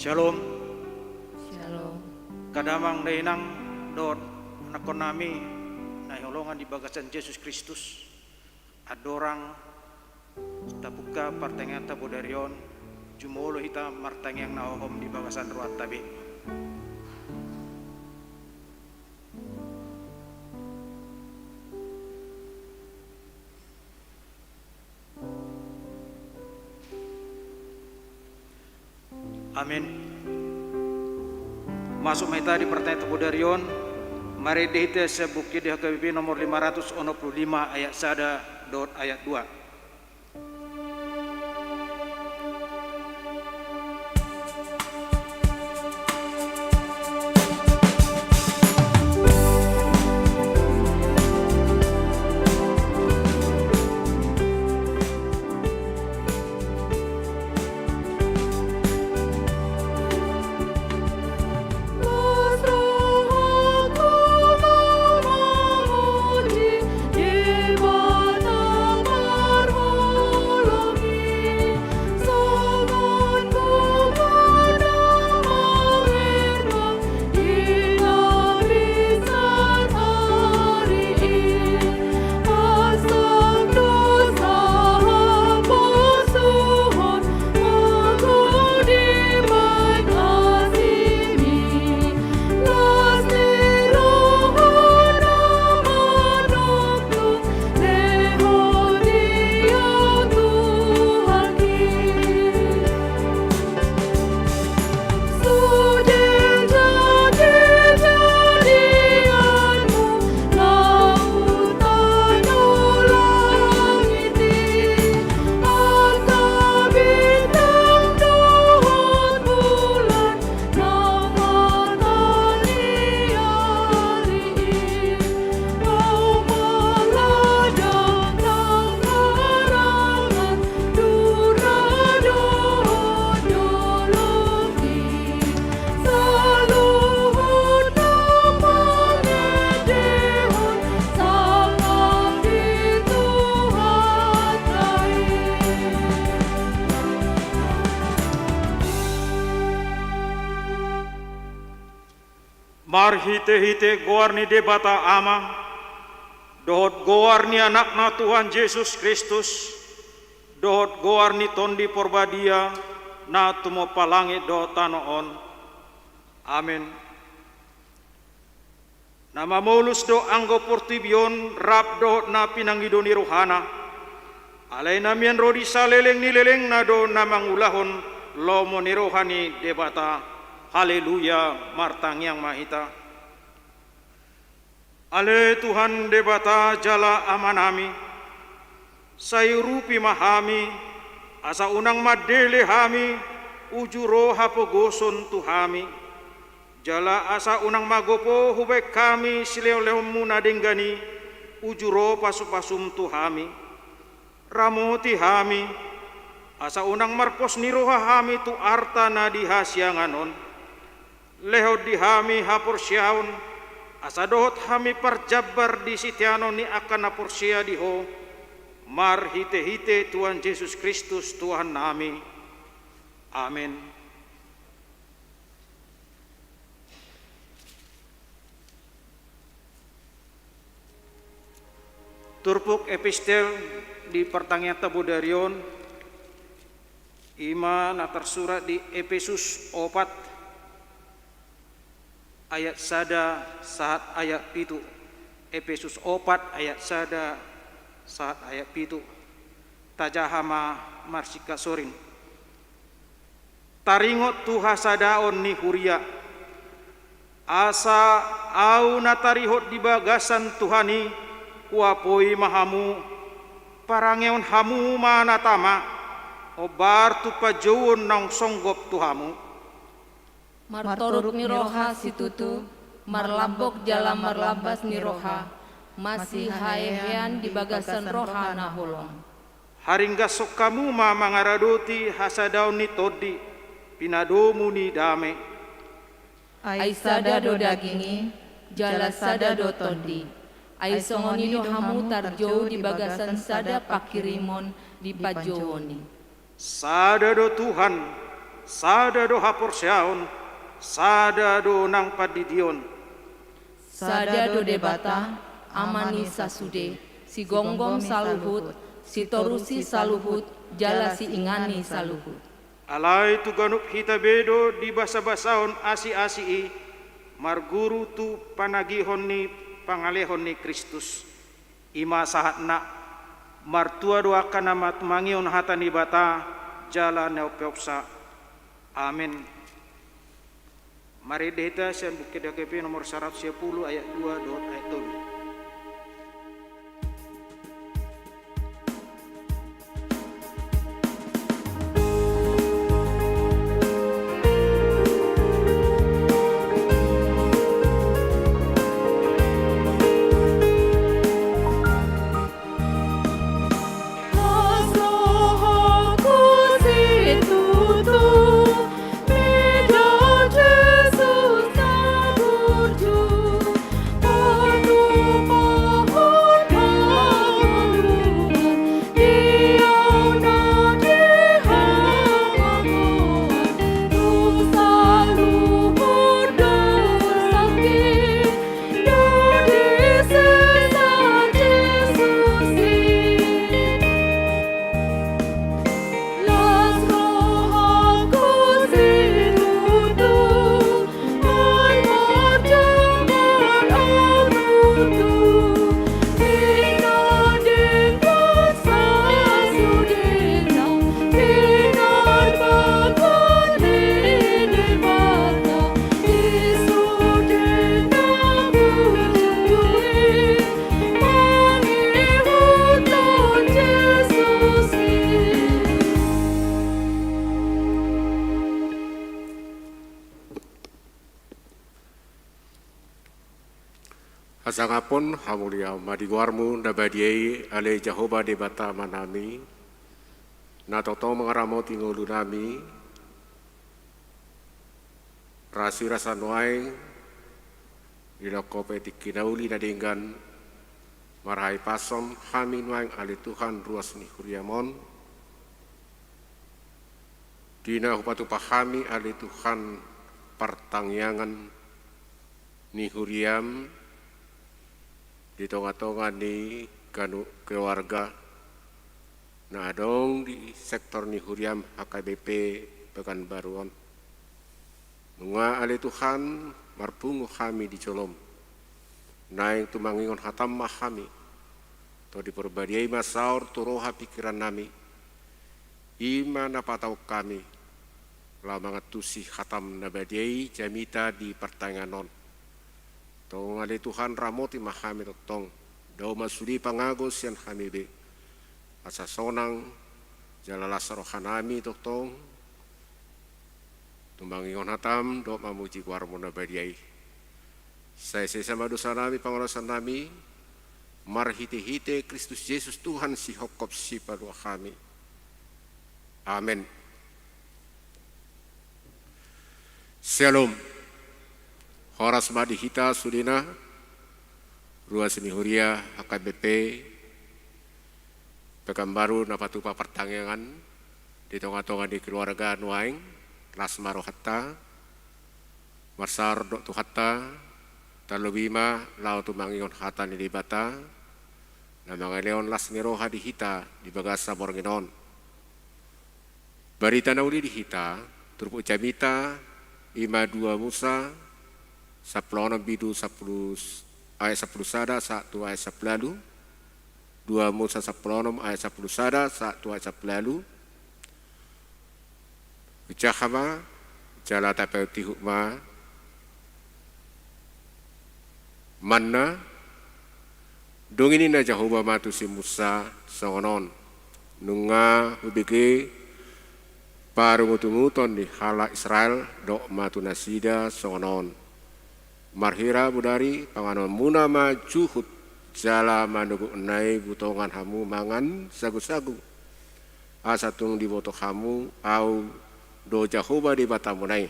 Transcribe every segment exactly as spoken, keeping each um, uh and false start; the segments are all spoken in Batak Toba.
Shalom. Shalom. Angka damang dainang dohot anakkonnami na hinaholongan di bagasan Jesus Kristus, andorang tabuka partangianganta bodari on, jumolo hita martangiang na hohom di bagasan rohanta be. Amin. Masuk ma hita di partangianganta bodari on, marende hita sian Buku Ende H K B P nomor lima ratus onom pulu lima ayat sada dohot ayat dua. Marhitehite goar ni Debata Ama, dohot goar ni Anakna Tuhan Jesus Kristus, dohot goar ni Tondi Porbadia, na tumompa langit dohot tano on. Amen. Na mamolus do anggo portibi on rap dohot na pinangido ni rohana. Alai na mian ro di saleleng ni lelengna do na mangulahon lomo ni roha ni Debata. Haleluya, martangiang ma hita. Ale Tuhan Debata jala Amanami, sai urupi ma hami, asa unang mandele hami uju ro hapogoson tu hami. Jala asa unang magopo hubaen hami silehonlehonmu na denggan i uju ro pasupasum tu hami. Ramoti hami, asa unang marpos ni roha hami tu arta na di hasiangan on. Lehon di hami haporseaon, asa dohot hami parjambar di siteanon ni angka na porsea di Ho, marhitehite Tuhan Jesus Kristus Tuhannami. Amen. Turpuk epistel di partangianganta bodari on, i ma na tarsurat di Epesus opat ayat sada sahat ayat pitu. Epesus opat ayat sada sahat ayat pitu. Tajaha ma marsingkat soring. Taringot tu hasadaon ni huria. Asa ahu na tarihot di bagasan Tuhan i, huapoi ma hamu, parangehon hamu ma na tama, hombar tu panjouon naung songgop tu hamu. Martoruk ni roha situtu, marlambok jala marlambas ni roha, masihahehean di bagasan roha na holong. Haringgashon hamu ma mangaradoti hasadaon ni Tondi, pinadomu ni dame. Ai sada do daging i, jala sada do tondi. Ai songon i do hamu tarjou di bagasan sada panghirimon di panjouon i. Sada do Tuhan, Sada do haporseaon, sada do nang pandidion. Sada do Debata, Ama ni sasude, sigomgom saluhut, sitorusi saluhut, jala siingani saluhut. Alai tu ganup hita be do dibasabasahon asiasi i, marguru tu panagihon ni pangalehon ni Kristus. I ma sahatna, martua do angka na tumangihon hata ni Debata jala na umpeopsa. Amen. Marende hita sian Buku Ende H K B P nomor saratus sia pulu ayat dua dohot ayat tolu. Hasangapon hamuliaon ma di goarmu na badia i, ale Jahowa Debata Amanami, na tongtong mangaramoti ngolunami, rasirasa nuaeng di na dohot pe tingki na uli na denggan, marhapashon hami nuaeng ale Tuhan ruas ni huriam on, di na hupatupa hami ale Tuhan partangiangan ni huriam di tongatonga ni ganup keluarga na adong di sektor ni huriam H K B P Pekanbaru on. Nunga ale Tuhan marpungu hami di jolom, naeng tumangion hatam ma hami. Tondi Parbadia i ma saor tu roha pingkirannami, i ma na pataon hami laho mangantusi hatam na badia i jamita di partangiangan on. Tong ale Tuhan ramoti ma hami tongtong, dao ma sude pangago sian hami be, asa sonang jala las rohanami tongtong tumangion hatam dohot mamuji goarmu na badia i. Sai sesa ma dosanami pangalaosanami, marhitehite Kristus Jesus Tuhan sihophop sipalua hami. Amen. Syalom. Horas ma di hita sudena, ruas ni huria H K B P Pekanbaru na patupa partangiangan di tongatonga ni keluarga nuaeng. Las ma rohanta, marsaor dohot Tuhanta, tarlobi ma laho tumangion hata ni Debata na mangalehon las ni roha di hita di bagasan borngin on. Barita na uli di hita turpuk jamita i ma dua Musa sampulu onom bindu sampulu s-, ayat sampulu sada sahat tu ayat sampulu ualu. Dua Musa sampulu onom ayat sampulu sada sahat tu ayat sampulu ualu. Hujaha ma jala tapaihutihut ma. Manna, dung i ninna Jahowa ma tu si Musa songon on: Nunga hubege parungutunguton ni halak Israel, dok ma tu nasida songon on: Marhira bodari panganonmuna ma juhut, jala manogotna i butongan hamu mangan sagusagu, asa tung diboto hamu Ahu do Jahowa Debatamuna i.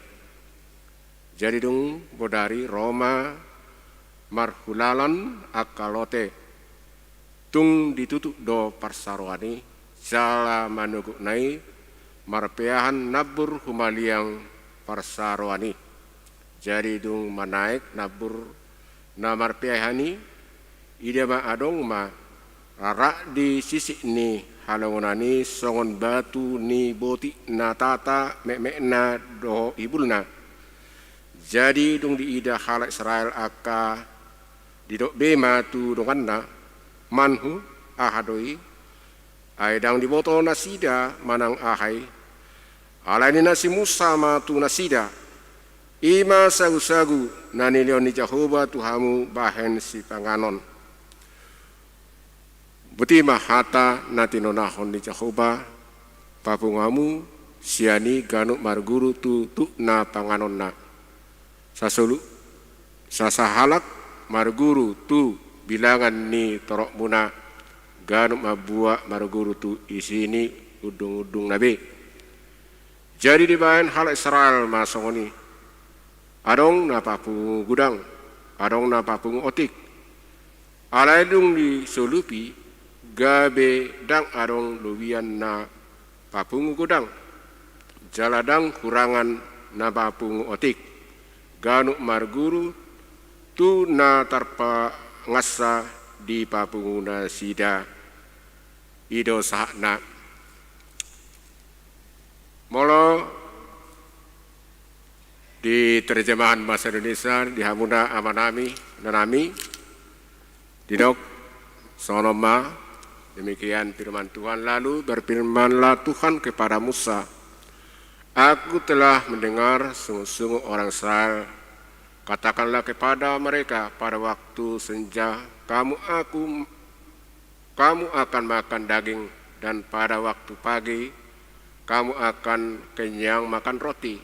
Jadi dung bodari ro ma marhulalan angka lote, tung ditutup do parsaroan i, jala manogotna i marpeahan nambur humaliang parsaroan i. Jadi dung manaek nambur na marpeahan i, ida ma adong ma rarak di sisik ni halongonan i songon batu ni botik na tata mekmekna dohot ibulna. Jadi dung diida halak Israel angka, didok be ma tu donganna: Manhu, aha do i? Ai ndang diboto nasida manang aha i. Alai ninna si Musa ma tu nasida: I ma sagusagu na nilehon ni Jahowa tu hamu bahen sipanganon. Boti ma hata na tinonahon ni Jahowa: Papungu hamu sian i ganup marguru tu tuk na panganonna. Sasolu, sasahalak marguru tu bilangan ni torokmuna, ganup mambuat marguru tu isi ni undungundungna be. Jadi dibahen halak Israel ma songon i. Adong na papungu godang, adong na papungu otik. Alai dung disolupi, gabe ndang adong lobian na papungu godang, jala ndang hurangan na papungu otik, ganup marguru tu na tarpangansa dipapungu nasida. I do sahatna. Molo di terjemahan bahasa Indonesia di hamuna amanami, inanami, didok songon on ma, demikian firman Tuhan. Lalu berfirmanlah Tuhan kepada Musa: Aku telah mendengar sungguh-sungguh orang Israel. Katakanlah kepada mereka, pada waktu senja kamu aku kamu akan makan daging, dan pada waktu pagi kamu akan kenyang makan roti.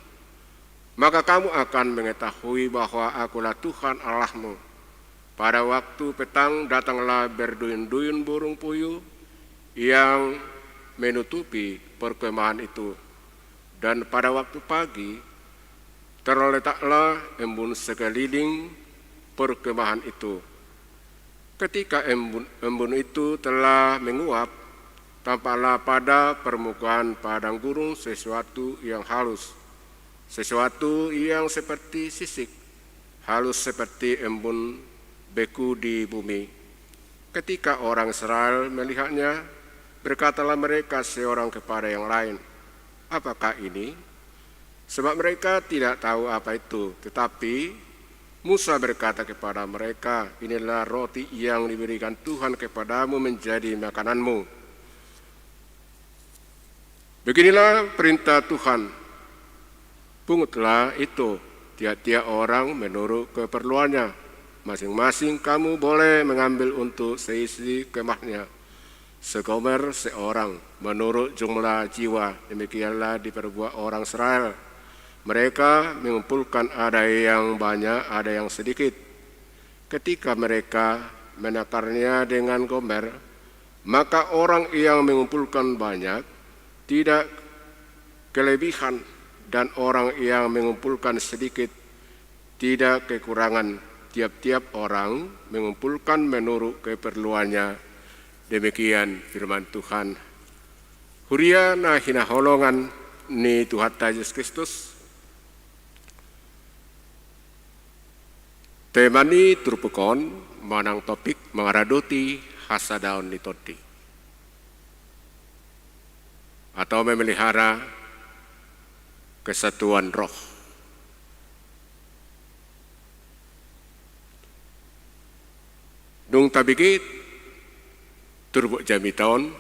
Maka kamu akan mengetahui bahwa Akulah Tuhan Allahmu. Pada waktu petang datanglah berduyun-duyun burung puyuh yang menutupi perkemahan itu. Dan pada waktu pagi, terletaklah embun sekeliling perkemahan itu. Ketika embun, embun itu telah menguap, tampaklah pada permukaan padang gurun sesuatu yang halus, sesuatu yang seperti sisik, halus seperti embun beku di bumi. Ketika orang Israel melihatnya, berkatalah mereka seorang kepada yang lain, "Apakah ini?" Sebab mereka tidak tahu apa itu. Tetapi Musa berkata kepada mereka, "Inilah roti yang diberikan Tuhan kepadamu menjadi makananmu. Beginilah perintah Tuhan: Pungutlah itu, tiap-tiap orang menurut keperluannya. Masing-masing kamu boleh mengambil untuk seisi kemahnya, segomer seorang, menurut jumlah jiwa." Demikianlah diperbuat orang Israel. Mereka mengumpulkan, ada yang banyak, ada yang sedikit. Ketika mereka menakarnya dengan gomer, maka orang yang mengumpulkan banyak tidak kelebihan, dan orang yang mengumpulkan sedikit tidak kekurangan. Tiap-tiap orang mengumpulkan menurut keperluannya. Demikian firman Tuhan. Huria na hinaholongan ni Tuhanta Jesus Kristus, tema ni turpuk on manang topik mangaradoti hasadaon ni tondi atau memelihara kesatuan roh. Dung tabege turpuk jamita on,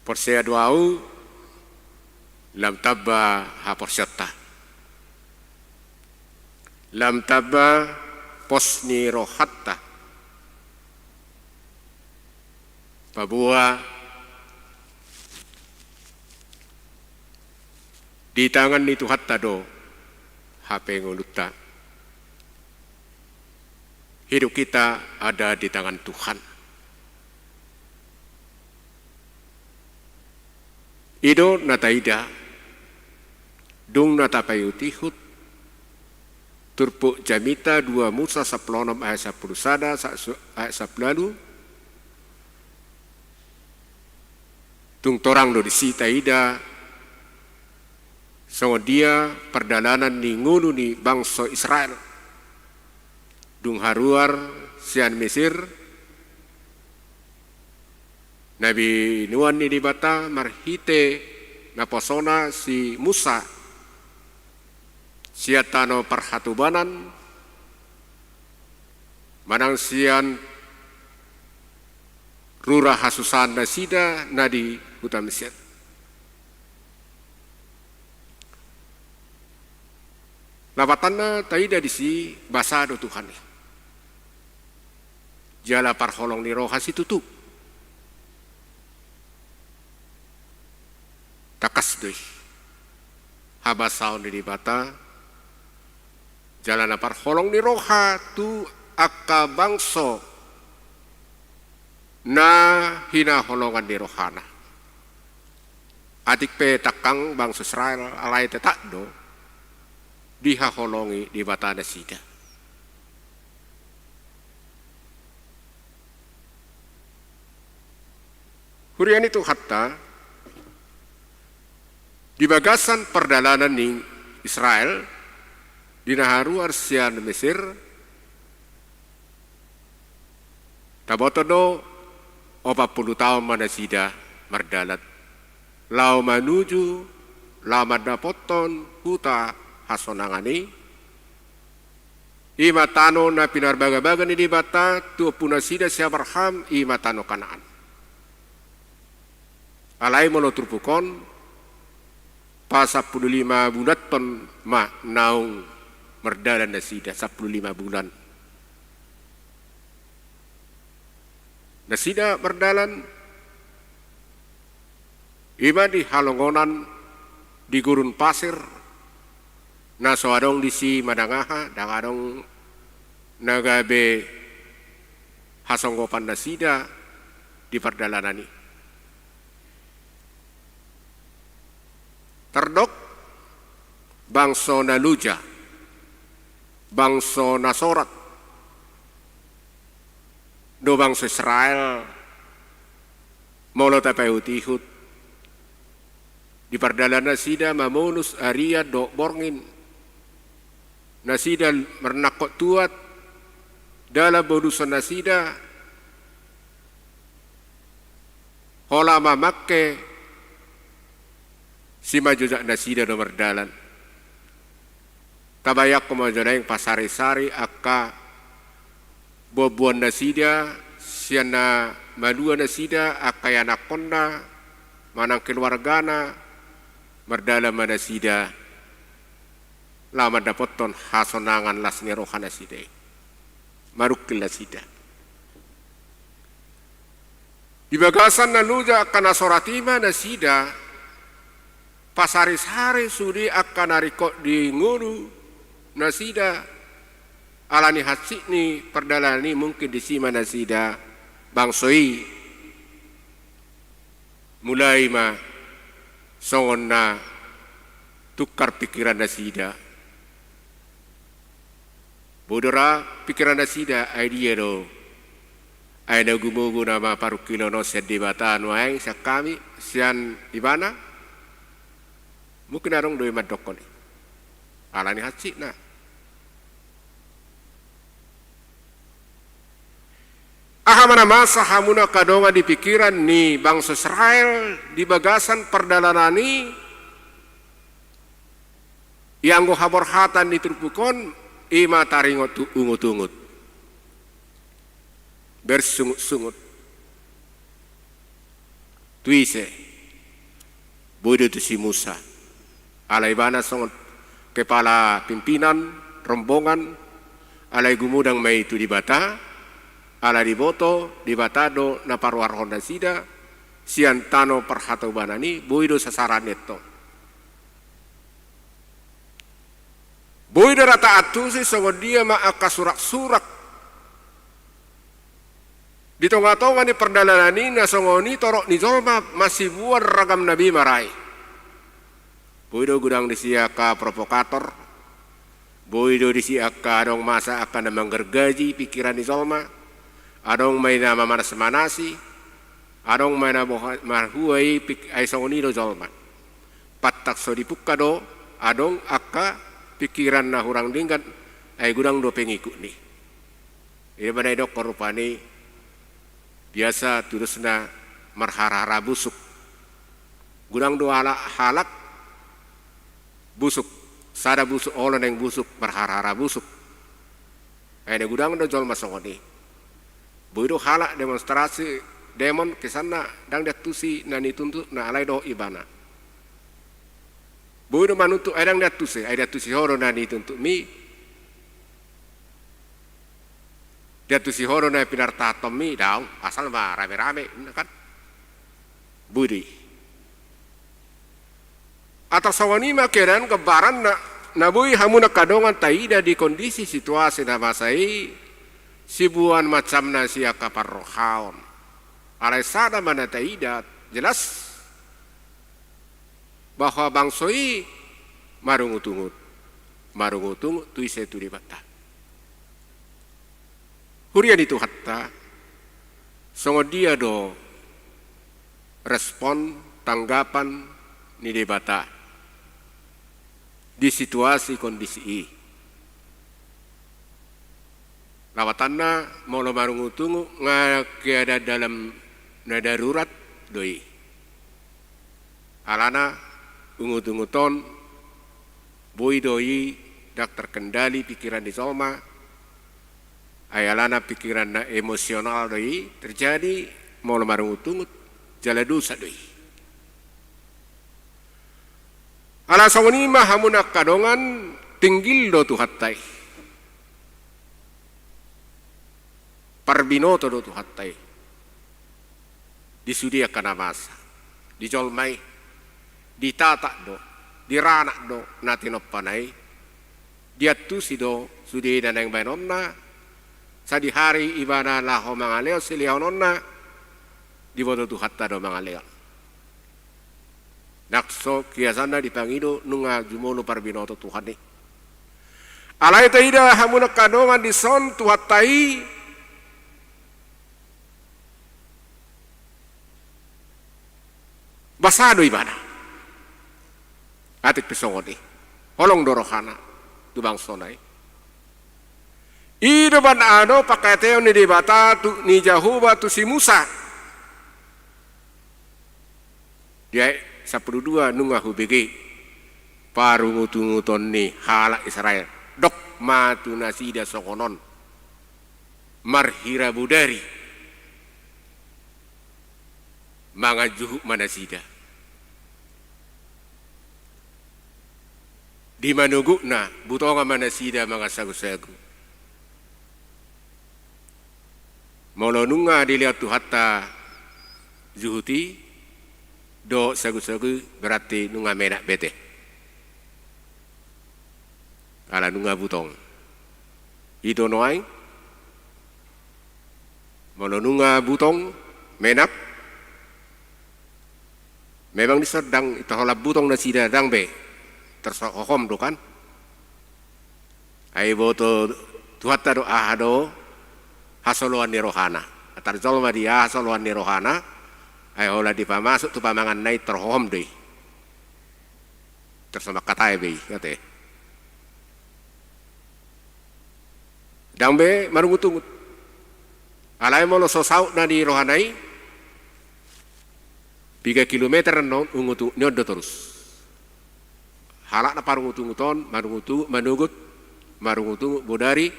porsea do ahu lam tamba haporseaonta, lam tamba pos ni rohanta. Paboa di tangan ni Tuhanta do hape ngolunta. Hidup kita ada di tangan Tuhan. I do na taida, dung na tapaihut-ihut turpuk jamita dua Musa sampulu onom ayat sampulu sada sa-, su-, ayat sampulu ualu. Tung torang do disi taida songon dia pardalanan ni ngolu ni bangso Israel dung haruar sian Mesir, na binoan ni Debata marhite naposona si Musa sian tano parhatobanan, manang sian rura hasusaan nasida na di huta Mesir. Lapatanna taida disi basa do Tuhan i. Jala parholong ni roha situtu. Tangkas do i habasaon ni Debata, jala na parholong ni roha tu angka bangso na hinaholongan ni rohana. Atik pe tangkang bangso Israel, alai tetap do dihaholongi Debata nasida. Huria ni Tuhanta, di bagasan pardalanan ni Israel di na haruar sian Mesir, taboto do opat pulu taon ma nasida mardalan laho manuju laho mandapothon huta hasonangan i, i ma tano na pinarbagabaga ni Debata tu ompu nasida si Abraham, i ma tano Kanaan. Alai molo turpuk on, pasampulu lima bulan ton ma naung mardalan nasida, sampulu lima bulan nasida mardalan. I ma di halongonan di gurun pasir, na so adong disi manang aha, ndang adong na gabe hasonggopan nasida di pardalanan i. Tardok bangso na loja, bangso na sorat do bangso Israel, molo tapaihutihut di pardalanan nasida mamonus arian dohot borngin, nasida marnangkok tuat, dalan bonuson nasida, holan mamangke simanjujak nasida do mardalan. Tabayangkon ma jo naeng pasarisari angka buanbuan nasida, sian na malua nasida, angka ianakhonna, manang keluargana, mardalan ma nasida laho mandapothon hasonangan las ni roha nasida i. Marungkil nasida. Di bagasan na loja angka na sorat i ma nasida pasarisari sude angka na ringkot di ngolu nasida, ala ni hansit ni pardalanan i mungkin disi ma nasida bangso i mulai ma songon na tungkar pikiran nasida. Boi do ra pikiran nasida, ai dia do, ai na gumogo nama parungkilon on sian Debata nuaeng sian hami, sian Ibana? Mungkin adong do i mandokkon i. Ala ni hansitna. Aha ma na masa hamu na angka dongan di pikiran ni bangso Israel di bagasan pardalanan i, ianggo haborhatan ni turpuk on, i ma taringot tu ungutungut, bersungutsungut. Tu ise? Boi do tu si Musa. Ala ibana songon kepala pimpinan rombongan, alai gumodang ma i tu Debata, ala diboto Debata do na paruarhon nasida sian tano parhatobanan i, boi do sasaran ni antong. Boi do ra taantusi songon dia ma angka suraksurak di tongatonga ni pardalanan i, na songon i torop ni jolma masibuan ragam na bimar i. Boi do godang disi angka provokator, boi do disi angka adong masa angka na manggargaji pikiran ni jolma, adong ma i na mamanasmanasi, Adong ma na boha-, marhua i pik-, ai songon i do jolma. Patang so dipungka do, adong angka pikiran na hurang denggan, ai godang do pengikut ni. Ia ma na didok rupani, biasa tudosna marharhara busuk. Godang do halak, halak busuk, sada busuk, olo naeng busuk, marharhara busuk. Ai na godang do jolma songon i. Boi do halak demonstrasi, demon, kesanna ndang diantusi na nituntutna alai dohot ibana. Boi do manuntut, ai ndang diantusi, ai diantusi ho do na nituntutmi. Diantusi ho do na pinartahantonmi, daong, asal ma rame-rame, kan? Boi do i. Atau songon i ma keadaan gambaran na, na boi hamu angka dongan taida di kondisi situasi na masa i, sibuan macamna sian angka parrohaon. Alai sada ma na taida, jelas bahwa bangso i marungut-ungut. Marungut-ungut tu ise? Tu Debata. Huria ni Tuhanta, songon dia do respon, tanggapan ni Debata di situasi kondisi i? Lapatanna, molo marungut-ungut nga keadaan dalam na darurat do i. Alana ungut-ungut on boi do i ndang terkendali pikiran ni jolma, ai alana pikiran na emosional do i terjadi molo marungut-ungut, jala dosa do i. Ala songon i ma hamu angka dongan, tinggil do Tuhanta i. Parbinoto do Tuhanta i di sude angka na masa, di jolma i, ditata do, diranak do na tinompana i, diantusi do sude na naeng baenonna, sadihari ibana laho mangalehon silehononna, diboto Tuhanta do mangalehon. Nang so kiasanna dipangido nunga jumolo parbinoto Tuhan i. Alai taida hamu angka dongan dison Tuhanta i basa do ibana. Atik pe songon i, holong do rohana tu bangsona i. I do umbahen aha do pangkataion ni Debata tu, ni Jahowa tu si Musa. Di ayat sampulu dua, nunga hubege parungut-unguton ni halak Israel. Dok ma tu nasida songon on. Marhira bodari. Mangan juhut ma nasida. Di manogotna, butongan ma nasida mangan sagu-sagu. Molo nunga dilehon Tuhanta juhut i dohot sagu-sagu i, berarti nunga menak be ate. Ala nunga butong. I do nuaeng, molo nunga butong, menak, memang dison ndang tarholan butong nasida, ndang be. Tarhohom do kan. Ai boto Tuhanta do aha do hasoloan ni rohana. Tarjolma di aha hasoloan ni rohana, ai holan dipamasuk tu pamanganna i tarhohom do i. Tarsongon kata i be i, ate. Ndang be marungut-ungut. Alai molo so saut na di rohana i, piga kilometer annon ungut-ungut ni on do torus. Halak na parungut-ungut on, marungut-ungut, manogot, marungut-ungut bodari,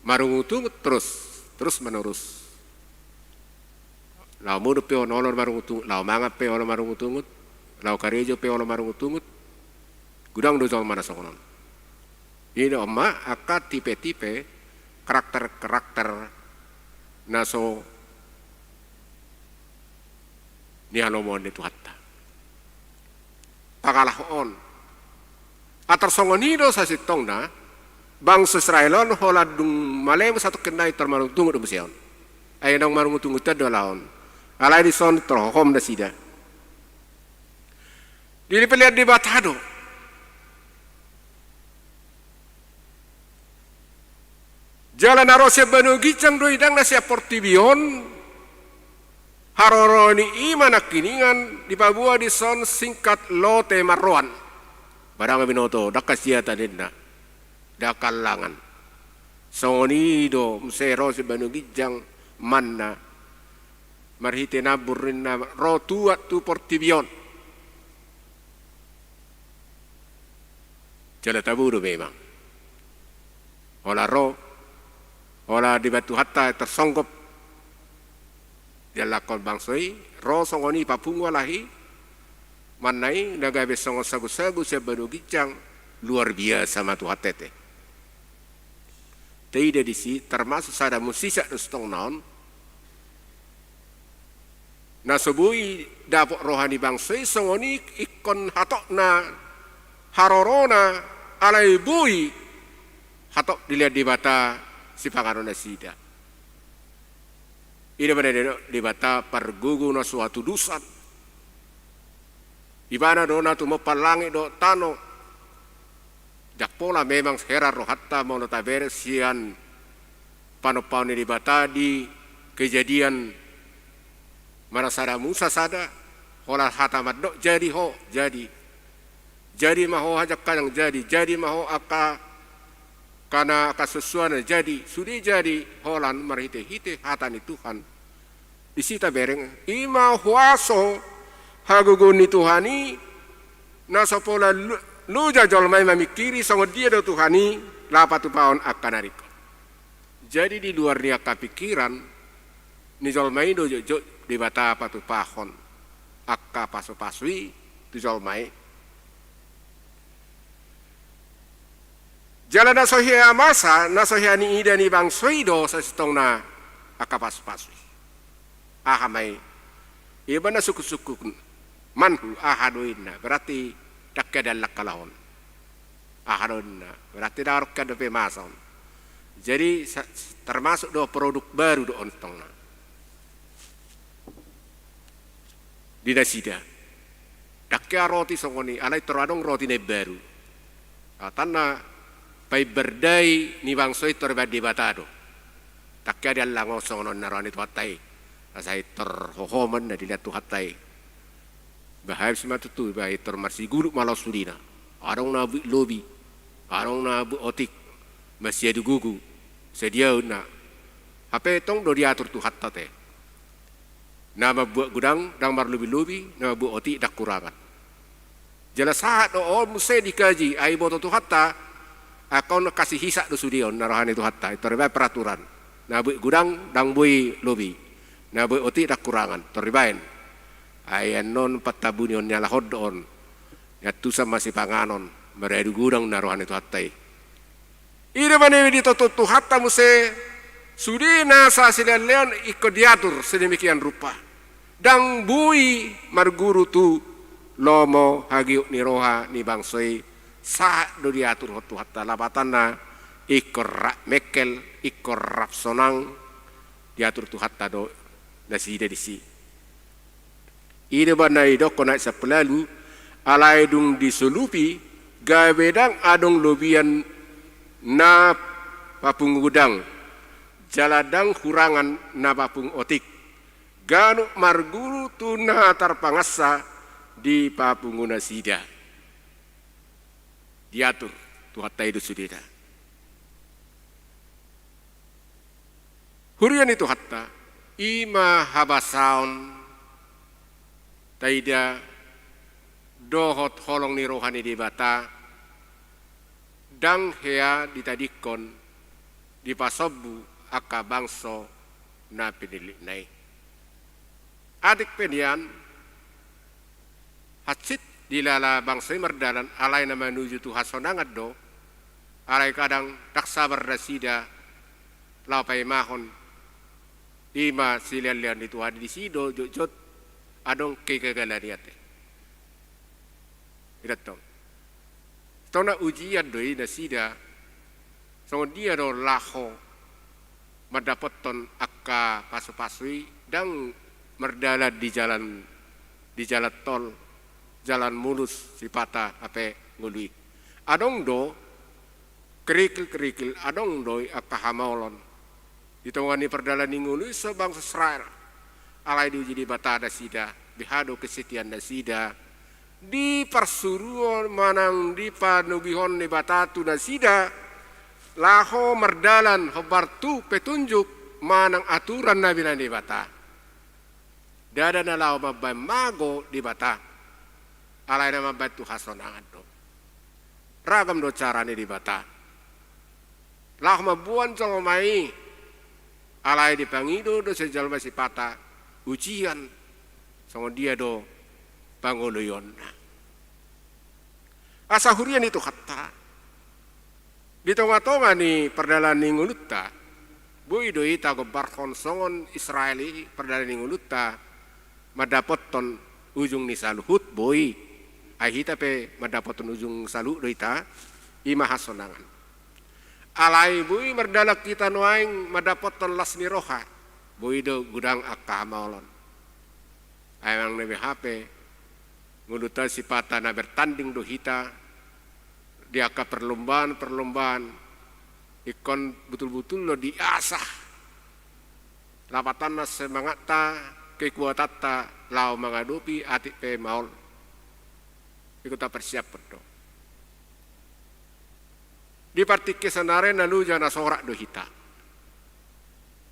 marungut-ungut terus, terus menerus. Laho modom pe on olo marungut-ungut, laho mangan pe olo marungut-ungut, laho karejo pe olo marungut-ungut. Godang do jolma na songon on. I do on ma angka tipe-tipe, karakter-karakter na so nihalomohon ni Tuhanta. Pangalaho on. Atar songon i do sasintongna, bangso Israel on holan dung malemu satongkin nai tar marungut-ungut do muse on. Ai ndang marungut-ungut do ala on. Alai dison tarhohom nasida. Dilehon Debata do. Jala na ro sian banua ginjang do i, ndang na sian portibi on. Haroro ni i ma nangkiningan dipaboa dison singkat lote marroan. Ba ndang binoto, ndang hasiatan ninna, ndang hallangan. Songon i do muse ro sian banua ginjang manna marhite nambur ninna ro tuat tu portibi on. Jala tabo do memang. Holan ro, holan dibahen Tuhanta tarsonggop diallangkon bangso i, ro songon i papungu halak i, manna i na gabe songon sagusagu sian banua ginjang, luar biasa ma Tuhanta i. Taida disi termasuk sada musisat do sitongna on, na so boi dapot roha ni bangso i songon i ingkon hatopna harorona, alai boi hatop dilehon Debata sipanganon nasida. I do umbahen na didok Debata pargogo na so hatudosan. Ibana do na tumompa langit dohot tano. Ndang pola memang heran rohanta molo tabereng sian panompaon ni Debata di Kejadian, manang sada Musa sada, holan hata mandok jadi ho, jadi. Jadi ma ho hajangkajang, jadi, jadi ma ho angka, angka na angka suansuanan, jadi, sude jadi holan marhitehite hata ni Tuhan. Disi tabereng, i ma huaso hagogoon ni Tuhan i, na so pola lo-, loja jolma i mamingkiri songon dia do Tuhan i laho patupahon angka na ringkot. Jadi di luar ni angka pingkiran ni jolma i do jotjot Debata patupahon angka pasupasu i tu jolma i. Jala na so hea masa, na so hea niida ni bangso i do sasintongna angka pasupasu i. Aha ma i? Iba na sungkunsungkun, manhu, aha do inna, berarti ndang hea diallang halak on. Aha do inna, berarti ndang adong hea dope masa on. Jadi sa-, termasuk do produk baru do on sitongna di nasida. Ndang hea roti songon i, alai tor adong roti na imbaru. Alatanna paimbar dai ni bangso i tor dibahen Debata do. Ndang hea diallang on songon on na roha ni Tuhanta i. Asa i tor hohom ma na dilehon Tuhanta i. Bahen si ma tutu, ba i tor marsiguluk ma laos sudena. Adong na boi lobi, adong na boi otik, masiadu gogo, sadiaon na. Hape tong do diatur Tuhanta te. Na mambuat godang ndang marlobilobi, na mambuat otik ndang hurangan. Jala sahat do on muse dikaji, ai diboto Tuhanta, angka on kasih hisap do sude on na roha ni Tuhanta, i tor dibahen peraturan. Na boi godang ndang boi lobi, na boi otik ndang hurangan, tor dibahen. Ai annon pantabunion ni halak on do on, niantusan ma sipanganon, maradu godang na roha ni Tuhanta i. I do umbahen na ditongtong Tuhanta muse, sude nasa silehonlehon ingkon diatur sedemikian rupa. Ndang boi marguru tu lomo hagiot ni roha ni bangso i, sahat do diaturhon Tuhanta, lapatanna ingkon rap mengkel, ingkon rap sonang, diatur Tuhanta do nasida disi. I do umbahen na didokkon ayat sampulu ualu, alai dung disolupi, gabe ndang adong lobian na papungu godang, jala ndang hurangan na papungu otik. Ganup marguru tu na tarpangansa dipapungu nasida. Diatur Tuhanta i do sudena. Huria ni Tuhanta, i ma habasaon taida dohot holong ni roha ni Debata, ndang hea ditadingkon dipasombu angka bangso na pinillitna i. Atik pe nian, hansit dilala bangso i mardalan, alai na manuju tu hasonangan do, alai kadang ndang sabar nasida laho paimahon, i ma silehonlehon ni Tuhan i, disi do jotjot adong kegagalan i ate. I do tong. Sitongna ujian do i nasida, songon dia do laho mandapothon angka pasupasu i, ndang mardalan di jalan, di jalan tol, jalan mulus, sipata hape ngolu i. Adong do kerikil-kerikil, adong do i angka hamaolon di tonga ni pardalanan ni ngolu i so bangso Israel. Alai diuji Debata nasida, beha do kesetiaan nasida di parsuruon manang di panogihon ni Debata tu nasida, laho mardalan hombar tu petunjuk manang aturan na binahen Debata. Ndada na laho mambahen mago Debata, alai na mambahen tu hasonangan do. Ragam do cara ni Debata laho mamboan jolma i, alai dipangido do sian jolma sipata ujian, songon dia do pangoloionna. Asa huria ni Tuhanta, di tongatonga ni pardalanan ni ngolunta, boi do hita gombarhon songon Israel i pardalanan ni ngolunta mandapothon ujung ni saluhut, boi. Ai hita pe mandapothon ujung saluhut do hita, i ma hasonangan. Alai boi mardalan hita nuaeng mandapothon las ni roha, boi do godang angka hamaolon. Ai manang na beha pe, ngolunta sipata na bertanding do hita di angka perlombaan-perlombaan, ingkon butul-butul do diasah lapatanna semangatta, kekuatanta laho mangadopi atik pe maol. Ingkon tapersiaphon do. Di partingkian saonari na loja na sorak do hita.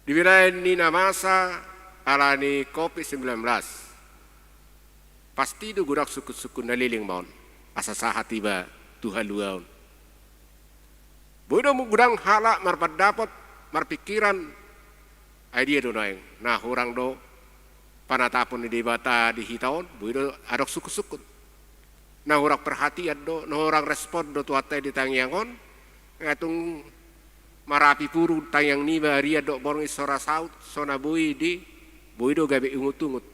Di binahen ni na masa alani covid sembilan belas, pasti do godang sungkun-sungkun na leleng ma on, asa sahat iba tu haluaon. Boi do godang halak marpandapot, marpingkiran, ai dia do nuaeng, na hurang do panatapon ni Debata di hita on, boi do adong sungkun-sungkun. Na hurang perhatian do, na hurang respon do tu hata i di tangiang on, nga tung marapi puru tangiang niba, arian dohot borngin so ra saut, so na boi di, boi do gabe ungut-ungut.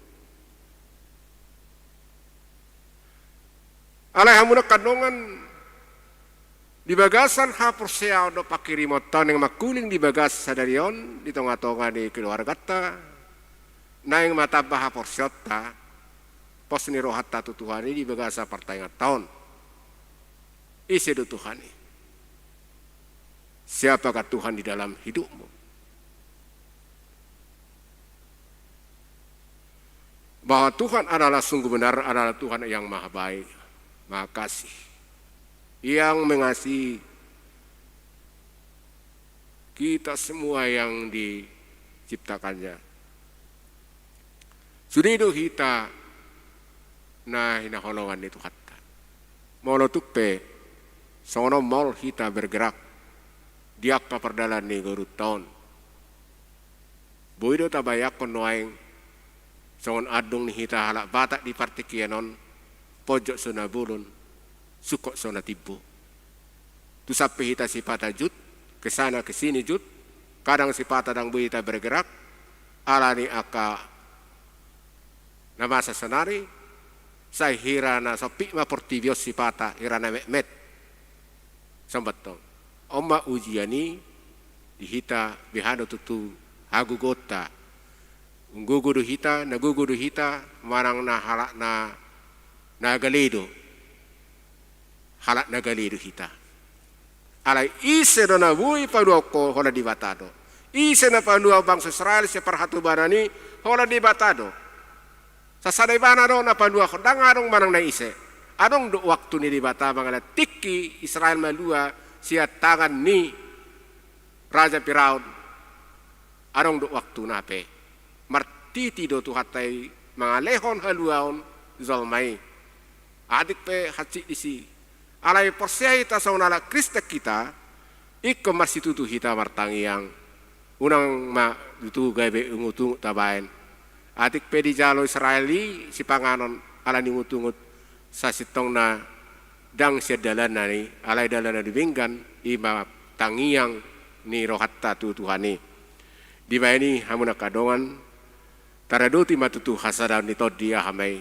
Alai hamu angka dongan, di bagasan haporseaon dohot pangkirimonta naeng mangkuling di bagasan sadari on di tongatonga ni keluarganta, naeng ma tamba haporseaonta, pos ni rohanta tu Tuhan i di bagasan partangianganta on. Ise do Tuhan i? Siapakah Tuhan di dalam hidupmu? Bahwa Tuhan adalah sungguh benar, adalah Tuhan yang maha baik, maha kasih, yang mengasihi kita semua yang diciptakannya. Sude do hita na hinaholongan ni Tuhanta. Molo tung pe songon on maol hita bergerak di angka pardalanan ni ngolunta on, boi do tabayangkon nuaeng songon andung ni hita halak Batak di partingkian on, ponjot so na bolon, sungkot so na timbo. Tu sampe hita sipata jut, kesana kesini jut, kadang sipata ndang boi hita bergerak, alani angka na masa saonari, sai hira na sompit ma portibi on sipata, hira na metmet. Songon tong, on ma ujian i di hita, beha do tutu hagogoonta. Gogo do hita, na gogo do hita, manang na halak na, na gale do. Halak na gale do hita. Alai ise do na boi paluahon ho? Holan Debata do. Ise na paluahon bangso Israel sian parhatobanan i? Holan Debata do. Sasada Ibana do na paluahon, ndang adong manang na ise. Adong do waktu ni Debata mangalehon tingki Israel malua sian tangan ni Raja Firaun. Adong do waktuna pe. Martiti do Tuhanta i mangalehon haluaon jolma i. Atik pe hansit disi. Alai porsea hita songon halak Kristen hita, ingkon marsitutu hita martangiang. Unang ma tutu gabe ungut-ungut tabaen. Atik pe dijalo Israel i sipanganon alani ungut-ungut, sasintongna ndang sian dalanna i, alai dalan na dumenggan, i ma tangiang ni rohanta tu Tuhan i. Dibaen i hamu angka dongan, taradoti ma tutu hasadaon ni tondi. Aha ma i?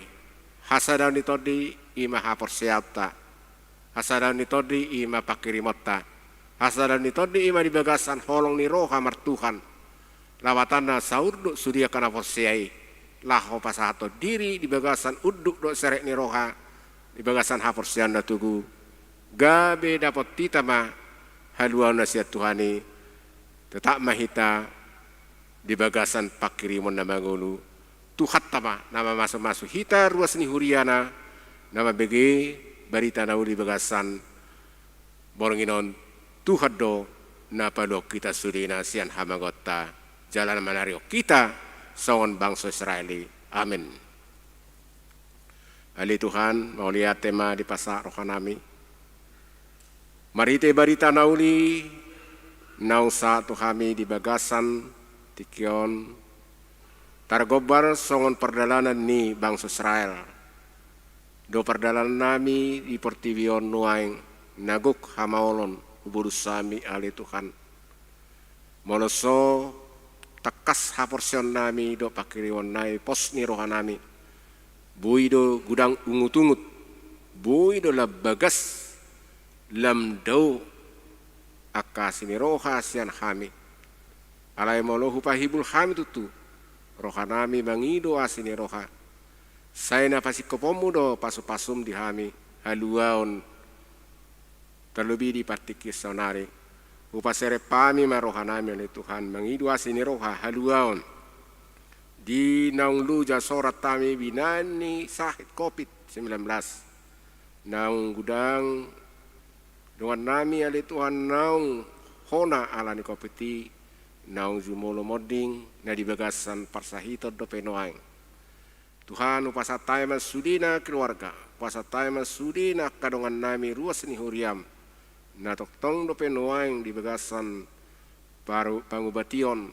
Hasadaon ni tondi i ma haporseaonta. Hasadaon ni tondi i ma pangkirimonta. Hasadaon ni tondi i ma di bagasan holong ni roha martuhan. Lapatanna saur do sude angka na porsea i laho pasahathon diri di bagasan unduk dohot serep ni roha, di bagasan haporseaon na togu, gabe dapot hita ma haluaon na sian Tuhan i. Tetap ma hita di bagasan pangkirimon na mangolu, Tuhanta ma na mamasumasu hita ruas ni huriana, na mambege barita na uli bagasan borngin on. Tuhan do na paluahon hita sudena sian hamagoonta, jala na manarihon hita songon bangso Israel i. Amen. Ale Tuhan, mauliate ma dipasahat rohanami marhite barita na uli naung sahat tu hami di bagasan tingki on, targombar songon pardalanan ni bangso Israel. Do pardalanannami di portibi on nuaeng na gok hamaolon hubolus hami ale Tuhan. Molo so tangkas haporseaonnami dohot pangkirimonnami pos ni rohanami, boi do godang ungutungut, boi do lam bagas lam dao angka asi ni roha sian hami. Alai molo hupahibul hami tutu rohanami mangido asi ni roha, sai na pasingkoponmu do pasupasum di hami haluaon. Tarlobi di partingkian saonari, hupaserep hami ma rohanami ale Tuhan mangido asi ni roha haluaon di naung loja sorat hami binahen ni sahit covid sembilan belas. Naung godang dongannami ale Tuhan naung hona ala ni covid i, naung jumolo monding na di bagasan parsahiton dope nuaeng. Tuhan, hupasahat hami ma sudena keluarga, hupasahat hami ma sudena angka dongannami ruas ni huriam na tongtong dope nuaeng di bagasan paru-, pangubation,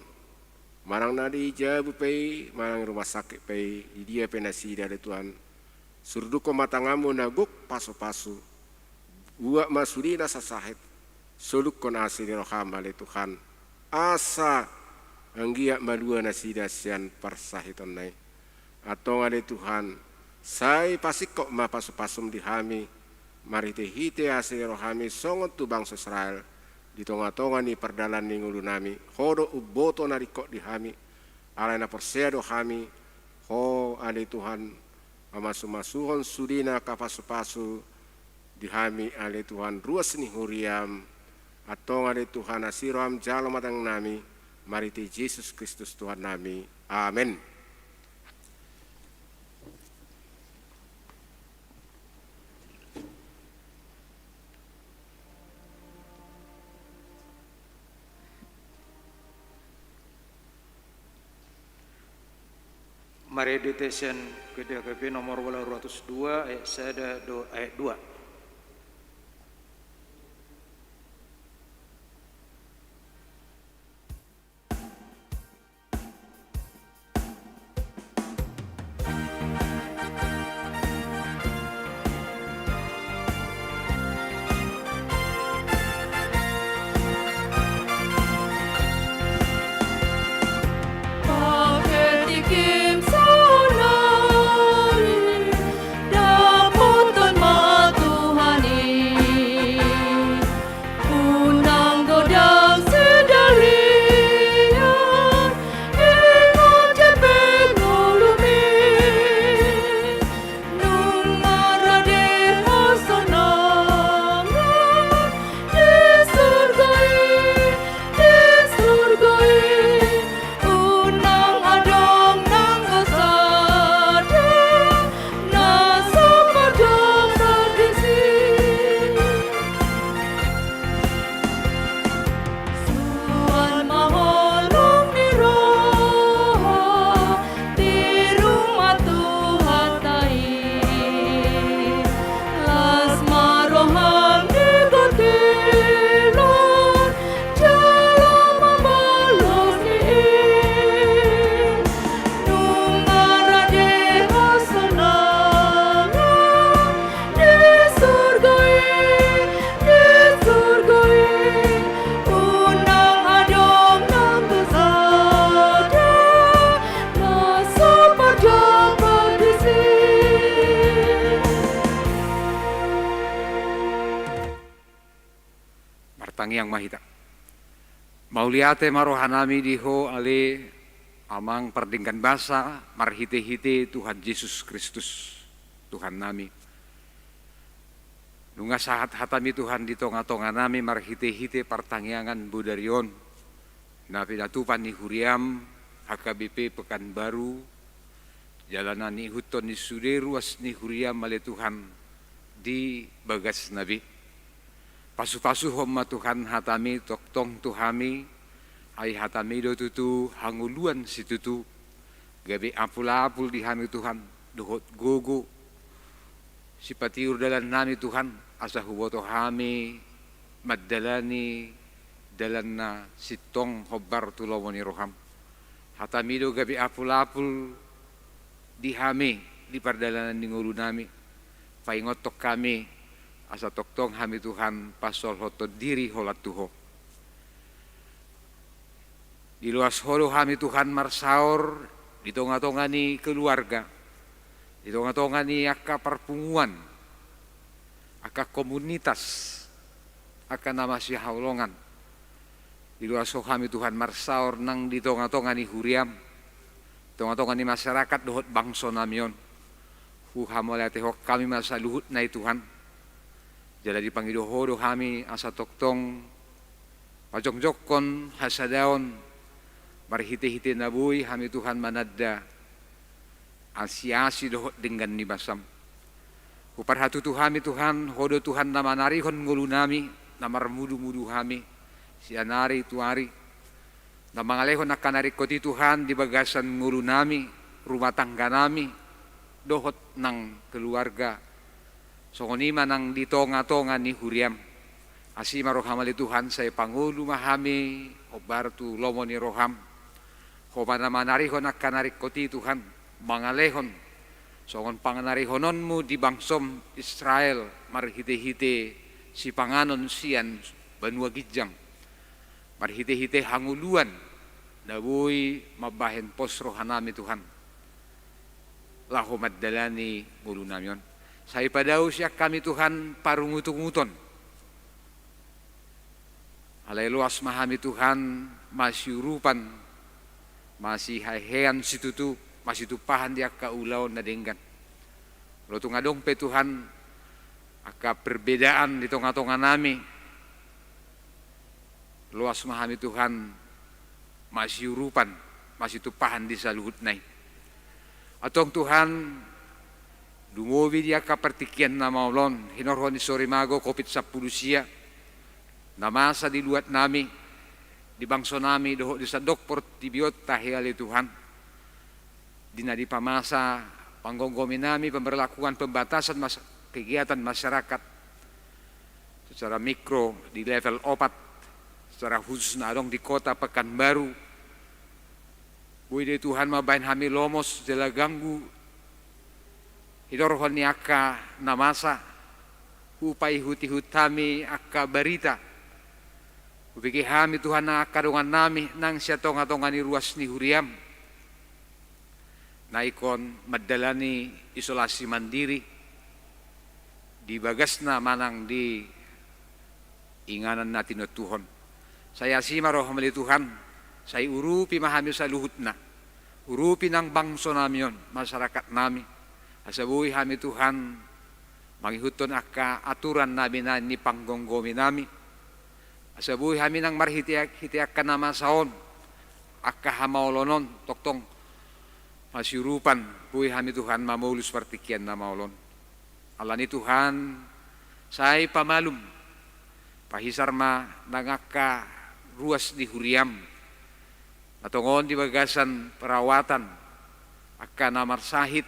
manang na di jabu pe i, manang rumah sakit pe i, di dia pe nasida ale Tuhan. Surdukkon ma tanganmu na gok pasupasu. Buat ma sudena sasahit, solukkon asi ni roham ale Tuhan, asa anggiat malua nasida sian parsahitonna i. Antong ale Tuhan, sai pasingkop ma pasupasum di hami marhitehite asi ni rohami songon tu bangso Israel di tongatonga ni pardalan ni ngolunami. Ho do umboto na ringkot di hami, alai na porsea do hami Ho ale Tuhan, mamasumasuhon sudena angka pasupasu di hami ale Tuhan ruas ni huriam. Antong ale Tuhan, asi roham jalo ma tangiangnami, marhite Jesus Kristus Tuhannami. Amen. Marende sian K J H K P nomor ualu ratus dua, ayat sada dohot ayat dua. Paketikkim saonari, dapothon ma Tuhan i. Unang godang sidalian, ingot hepeng ngolumi. Nunga rade hasonangan di surgo i, di surgo i. Unang adong nanggo sada na so parjolo disi. Suan ma holong ni roha di rumah Tuhanta i. Las ma roham di portibi on, jala mambalos ni i. Nunga rade hasonangan di surgo i, di surgo i. Unang adong nanggo sada na so parjolo disi. Martangiang ma hita. Mauliate ma rohanami di Ho ale Amang pardenggan basa marhitehite Tuhan Jesus Kristus Tuhannami. Nunga sahat hatami Tuhan di tongatonganami marhitehite partangiangan bodari on na pinatupa ni huriam H K B P Pekanbaru jala na niihuthon ni sude ruas ni huriaM ale Tuhan di bagasna be. Pasupasuhon ma Tuhan hataMi tongtong tu hami, ai hataMi do tutu hangoluan situtu, gabe apulapul di hami Tuhan, dohot gogo, sipatiur dalannami Tuhan, asa huboto hami mandalani dalan na sintong hombar tu lomo ni rohaM. HataMi do gabe apulapul di hami di pardalanan ni ngolunami. Paingothon hami asa tongtong hami Tuhan pasolhothon diri holan tu Ho. Diloas Ho do hami Tuhan marsaor di tongatonga ni keluarga, di tongatonga ni angka parpunguan, angka komunitas, angka na masihaholongan. Diloas Ho hami Tuhan marsaor nang di tongatonga ni huriaM, tongatonga ni masyarakat dohot bangsonami on. Huhamauliatehon hami ma saluhutna i Tuhan. Jala dipangido Ho do hami asa tongtong pajongjongkon hasadaon marhitehite na boi hami Tuhan mananda asiasi dohot denggan ni basaM. Huparhatutu hami Tuhan, Ho do Tuhan na manarihon ngolunami, na marmudumudu hami sian ari tu ari, na mangalehon angka na ringkot i Tuhan di bagasan ngolunami, rumah tangganami, dohot nang keluarga. Songon i ma nang di tongatonga ni huriaM. Asi ma rohaM ale Tuhan, sai pangolu ma hami hombar tu lomo ni rohaM. Ho ma na manarihon angka na ringkot i Tuhan, mangalehon songon panarihononMu di bangsoM Israel marhitehite sipanganon sian banua ginjang, marhitehite hangoluan na boi mambahen pos rohanami Tuhan, laho mandalani ngolunami on. Sai padao sian hami Tuhan parungutunguton. Alai loas ma hami Tuhan masiurupan, masihehean situtu, masitumpahan di angka ulaon na denggan. Molo tung adong pe Tuhan angka perbedaan di tongatonganami, loas ma hami Tuhan masiurupan, masitumpahan di saluhutna i. Antong Tuhan, lumobi di angka partingkian na maol on, hinorhon ni sorimago covid sampulu sia, na masa di luatnami, di bangsonami dohot di sandok portibi on tahe ale Tuhan. Di na dipamasa panggomgominami pemberlakuan pembatasan mas-, kegiatan masyarakat secara mikro di level opat, secara khusus na adong di Kota Pekanbaru. Boi do i Tuhan mambahen hami lomos jala ganggu hinorhon ni angka na masa, hupaihutihut hami angka barita. Hubege hami Tuhan nang angka dongannami nang sian tongatonga ni ruas ni huriaM na ingkon mandalani isolasi mandiri di bagasna manang di inganan na tinontuhon. Sai asi ma rohaM ale Tuhan, sai urupi ma hami saluhutna, urupi nang bangsonami on, masyarakat nami, asa boi hami Tuhan mangihuthon angka aturan na binahen ni panggomgominami, asa boi hami nang marhite, hite angka na masa on, angka hamaolon on, tongtong masiurupan, boi hami Tuhan mamolus partingkian na maol on. Alani Tuhan, sai pamalum, pahisar ma nang angka ruas ni huriaM na tongon di bagasan perawatan, angka na marsahit,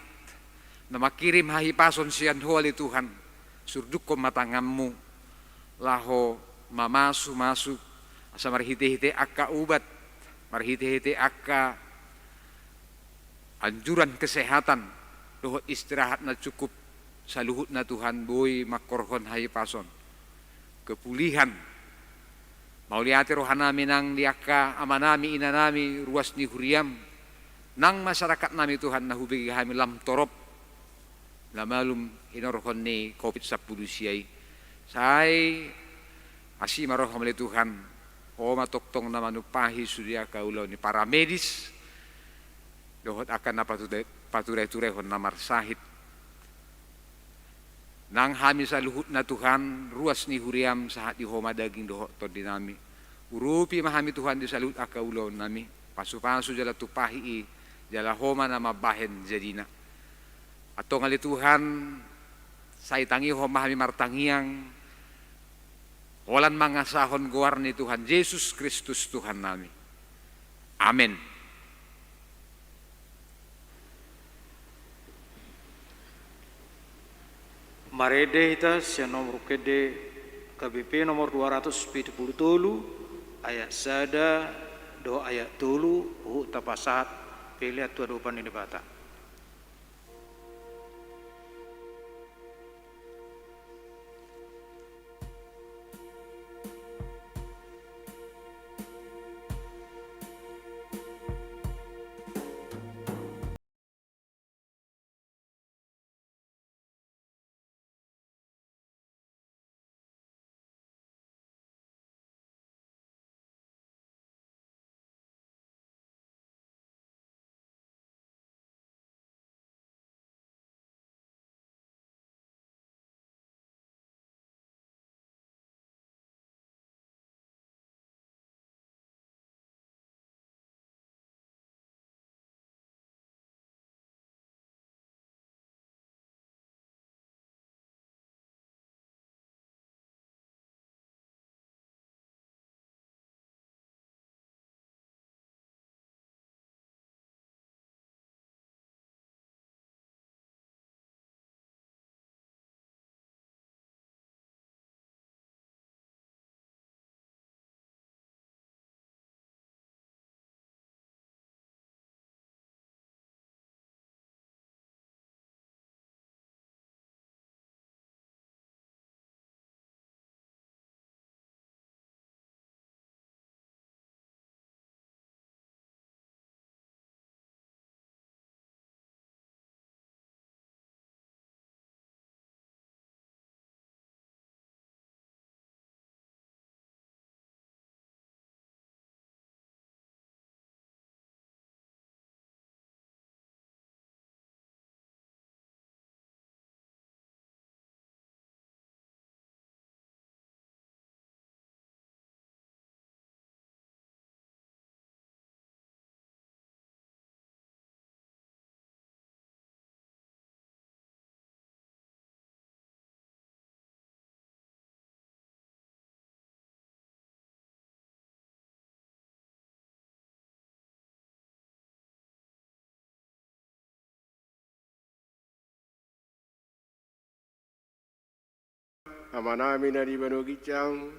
na mangkirim hahipason sian Ho ale Tuhan, surdukkon ma tanganMu, laho mamasumasu, asa marhitehite angka ubat, marhitehite angka anjuran kesehatan, dohot istirahat na cukup, saluhutna Tuhan boi mangkorhon hahipason, kepulihan. Mauliate rohanami nang di angka amanami, inanami, ruas ni huriaM, nang masyarakatnami Tuhan na hubege hami lam torop, na malum hinorhon ni covid sampulu sia i. Sai asi ma rohaM ale Tuhan, Ho ma tongtong na manumpahi sude angka ulaon ni para medis, dohot angka na patuda-, patudahiturehon na marsahit. Nang hami saluhutna Tuhan, ruas ni huriaM sahat di Ho ma daging dohot tondinami. Urupi ma hami Tuhan di saluhut angka ulaonnami, pasupasu jala tumpahi i Jala Ho ma na mambahen jadina. Antong ale Tuhan, sai tangihon ma hami martangiang, holan mangasahon goar ni Tuhan Jesus Kristus Tuhannami. Amen. Marende hita sian nomor ende K B P nomor dua ratus pitu pulu tolu, ayat sada dohot ayat tolu, huhut tapasahat pelean tu adopan ni Debata. Amanami na di banua ginjang,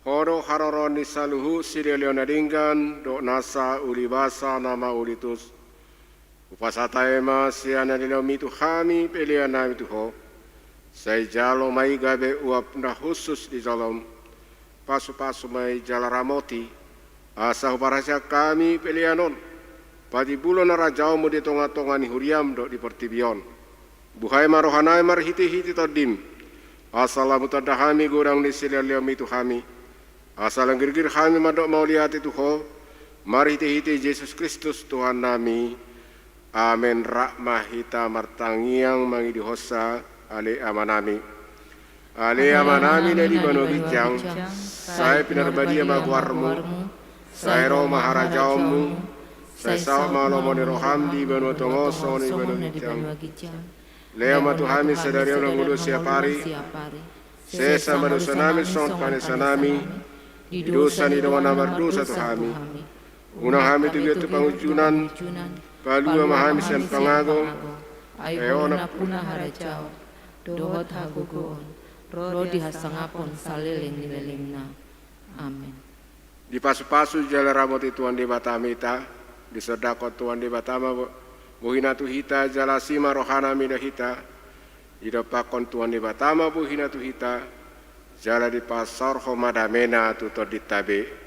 Ho do haroroan ni saluhut silehonlehon na denggan dohot nasa ulibasa na mauliutus. Hupasahat hami ma sian na nilehonmi tu hami peleannami tu Ho. Sai jalo ma i gabe uap na hushus di jolom. Pasupasu ma i jala ramoti, asa huparhaseang hami pelean on patimbulhon harajaonmu di tongatonga ni huriam dohot di portibi on. Buhai ma rohanami marhitehite Tondim, asa lam hutanda hami godang ni silehonlehonmi tu hami, asa lam girgir hami mandok mauliate tu Ho, marhitehite Jesus Kristus Tuhannami. Amen. Rap ma hita martangiang mangidohonsa, Ale Amanami. Ale Amanami na di banua ginjang, sai pinarbadia ma goarmu, sai ro ma harajaonmu, sai saut ma lomo ni roham di banua tonga on songon na di banua ginjang. Lehon ma tu hami sadari on hangoluan siapari. Sesa ma dosanami songon panesanami di dosa ni dongan na mardosa tu hami. Unang hami tugi tu pangunjunan, palua ma hami sian pangago. Ai Ho nampuna harajaon dohot hagogoon ro di hasangapon saleleng ni lelengna. Amen. Dipasupasu jala ramoti Tuhan Debata ma hita, disondangkon Tuhan Debata ma bo-, bohina tu hita, jala asi ma rohana mida hita. Didompakkon Tuhan Debata ma bohina tu hita, jala dipasaorhon ma damena tu tondinta be.